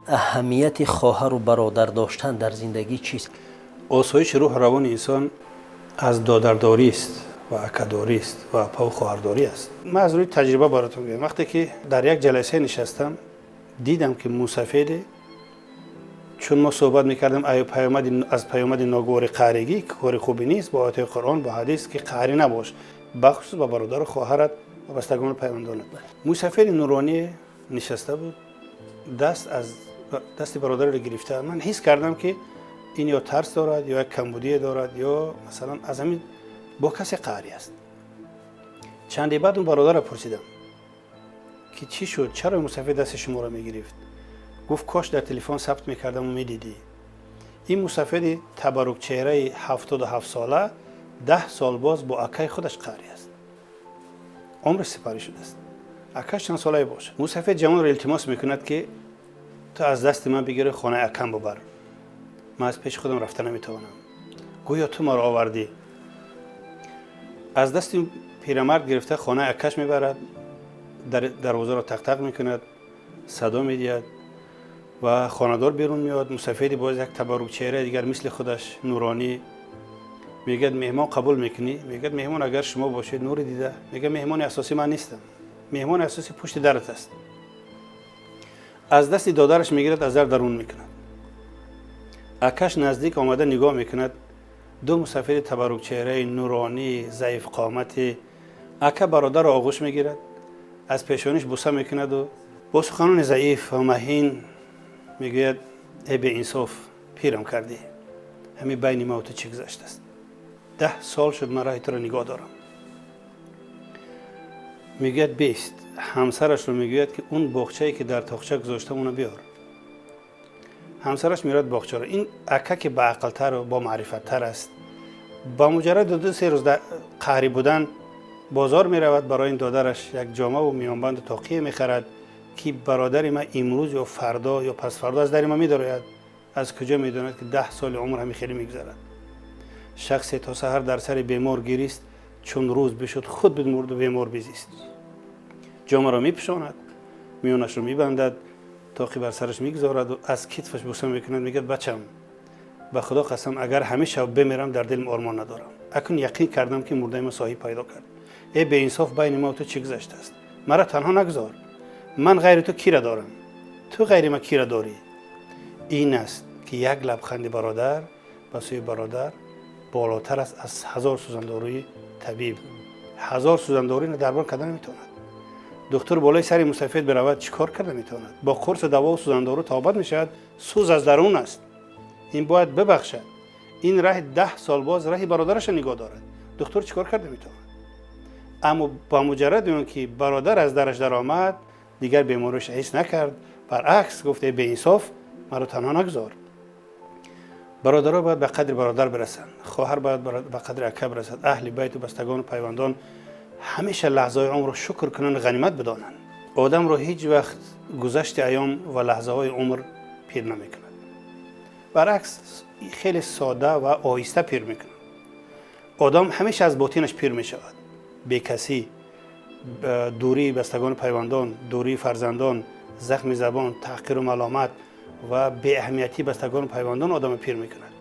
Аҳамияти хоҳару бародар доштан дар зиндагӣ чист? Осоиши рӯҳу равони инсон аз додардорист ва акадорист ва апаву хоҳардорӣ аст. Ман аз рӯи таҷриба баротон гӯям. Вақте ки дар як ҷаласа нишастам, дидам, ки мусафеде, чун мо суҳбат мекардем аз паёмади ногувори қаҳригӣ, ки кори хубе нест, бо оятҳои Қуръон, бо ҳадис, ки қаҳрӣ набош, бахусус ба бародару хоҳарат ва бастагону пайвандонат. Мусафеди нуроние нишаста буд, даст аз дасти бародарро гирифта. Ман ҳис кардам, ки ин ё тарс дорад, ё як камбудие дорад, ё масалан аз ҳамин бо касе қаҳрӣ аст. Чанде баъд он бародарро пурсидам, ки чӣ шуд, чаро мусафед дасти шуморо мегирифт? Гуфт: «Кош дар телефон сабт мекардаму медидӣ. Ин мусафеди табаррукчеҳраи 77сола 10 сол боз бо акаи худаш қаҳрӣ аст, умраш сипарӣ шудааст. Акаш чанд солае бошад. Мусафед ҷавонро илтимос мекунад, ки ту аз дасти ман бигири, хонаи акам бубар, ман аз пеши худам рафта наметавонам, гӯё ту маро овардӣ». Аз дасти пирамард гирифта, хонаи акаш мебарад, дарвозаро тақтақ мекунад, садо медиҳад ва хонадор берун меояд. Мусафеди боз як табаррукчеҳраи дигар, мисли худаш нуронӣ, мегӯяд: «Меҳмон қабул мекунӣ?» Мегӯяд: «Меҳмон агар шумо бошед, нури дида». Мегӯяд: «Меҳмони асосӣ ман нестам, меҳмони асосӣ пушти дарат аст». Аз дасти додараш мегирад, аз дар дарун мекунад. Акаш наздик омада нигоҳ мекунад: ду мусафири табаррукчеҳраи нуронӣ, заифқомати. Ака бародарро оғӯш мегирад, аз пешониш буса мекунаду бо суханони заиф ва маҳин мегӯяд: «Э беинсоф, пирам кардӣ, ҳамин байни ма ту чӣ гузаштааст? 10 сол шуд ман раҳи туро нигоҳ дорам». Мегӯяд: «Бест». Ҳамсарашро мегӯяд, ки он боғчае, ки дар тоқча гузоштам, оно биёр. Ҳамсараш меорад боғчаро. Ин ака, ки баақлтару бомаърифаттар аст, ба муҷарради 2-3 рӯз қаҳрӣ будан бозор меравад, барои ин додараш як ҷомаву миёнбанду тоқие мехарад, ки бародари ман имрӯз ё фардо ё пасфардо аз дари ман медарояд. Аз куҷо медонад, ки 10 соли умр ҳамин хеле мегузарад? Шахсе то саҳар дар сари бемор гирист, чун рӯз бишуд, худ бимурду бемор безист. Ҷомаро мепӯшонад, миёнашро мебандад, тоқи бар сараш мегузораду аз китфаш буса мекунад. Мегӯяд: «Бачам, ба Худо қасам, агар ҳамеша бемерам, дар дилам ормон надорам. Акнун яқин кардам, ки мурдаи ма соҳиб пайдо кард. Э беинсоф, байни ма ту чӣ гузаштааст? Маро танҳо нагузор. Ман ғайри ту кира дорам? Ту ғайри ма кира дорӣ?» Ин аст, ки як лабханди бародар ба сӯи бародар болотар аст аз ҳазор сӯзандорӯи табиб. Ҳазор сӯзандорӯи дармон карда наметавонад. Духтур болои сари мусафед биравад, чӣ кор карда метавонад? Бо қурсу давову сӯзандору табобат мешавад? Сӯз аз дарун аст. Ин бояд бибахшад. Ин раҳи 10 сол боз раҳи бародараша нигоҳ дорад. Духтур чӣ кор карда метавонад? Аммо ба муҷарради он ки бародар аз дараш даромад, дигар бемориша ҳис накард. Баръакс гуфт: «Э беинсоф, маро танҳо нагузор». Бародаро бояд ба қадри бародар бирасанд, хоҳар бояд ба қадри ака бирасад. Аҳли байту бастагону пайвандон ҳамеша лаҳзаҳои умрро шукр кунанд, ғанимат бидонанд. Одамро ҳеҷ вақт гузашти айём ва лаҳзаҳои умр пир намекунад, баръакс, хеле сода ва оҳиста пир мекунад. Одам ҳамеша аз ботинаш пир мешавад: бекасӣ, дурии бастагону пайвандон, дурии фарзандон, захми забон, таҳқиру маломат ва беаҳамиятии бастагону пайвандон одамро пир мекунад.